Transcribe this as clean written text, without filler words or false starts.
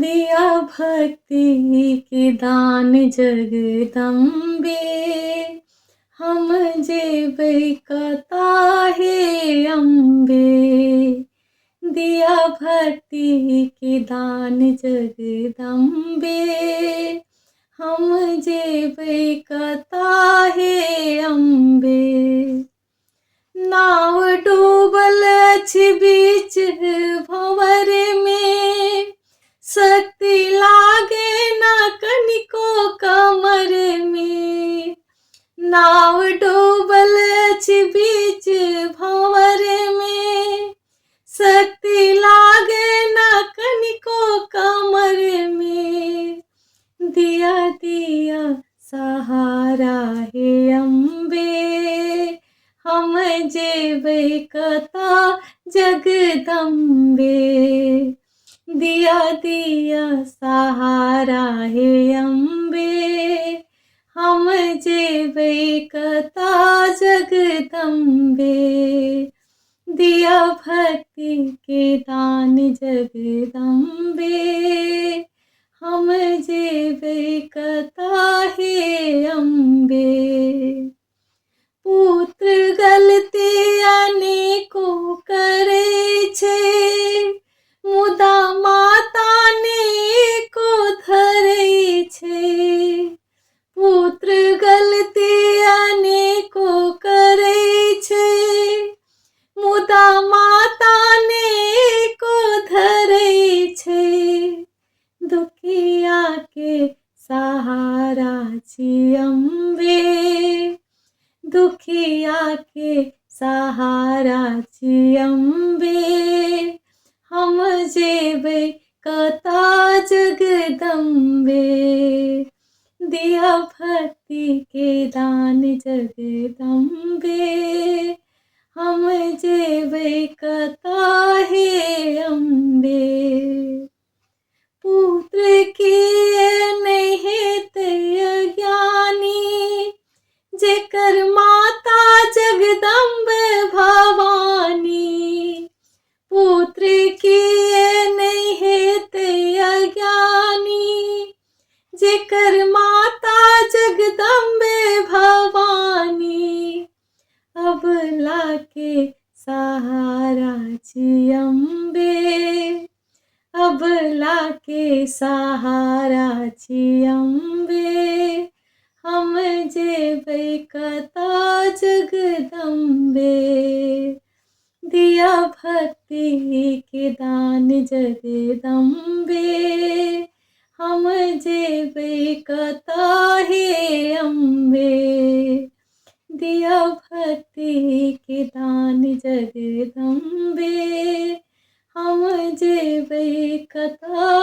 दिया भक्ति के दान जगदम्बे, हम जेबै कतऽ हे अम्बे। दिया भक्ति के दान जगदम्बे, हम जेबै कतऽ हे अम्बे। नाव डूबल अछि बीच भंवर में, शक्ति लागे ना कनिको कमर में। नाव डूबल अछि बीच भंवर में, शक्ति लागे ना कनिको कमर में। दिया दिया सहारा हे अम्बे, हम जेबै कतऽ जगदम्बे। दिया दिया सहारा हे अम्बे, हम जेबै कतऽ जगदम्बे। दिया भक्ति के दान जगदम्बे, हम जेबै कतऽ हे अम्बे। पुत्र गलती अनेको करै छै, मुदा माता नेको धरै छै। पुत्र गलती अनेको करै छै, मुदा माता नेको धरै छै। दुखिया के सहारा छी अम्बे, दुखिया के सहारा छी अम्बे। हम जेबै कतऽ जगदम्बे। दिया भक्ति के दान जगदम्बे, हम जेबै कतऽ हे अम्बे। पुत्र किए नहि हेतै अज्ञानी, जेकर माता जगदम्बे भवानी। पुत्र किए नहि हेतै अज्ञानी, जेकर माता जगदम्बे भवानी। अबला के सहारा छी अम्बे, अबला के सहारा छी अम्बे। हम जेबै कतऽ जगदम्बे। दिया भक्ति के दान जगदम्बे, हम जेबै कतऽ हे अम्बे। दिया भक्ति के दान जगदम्बे, हम जेबै कतऽ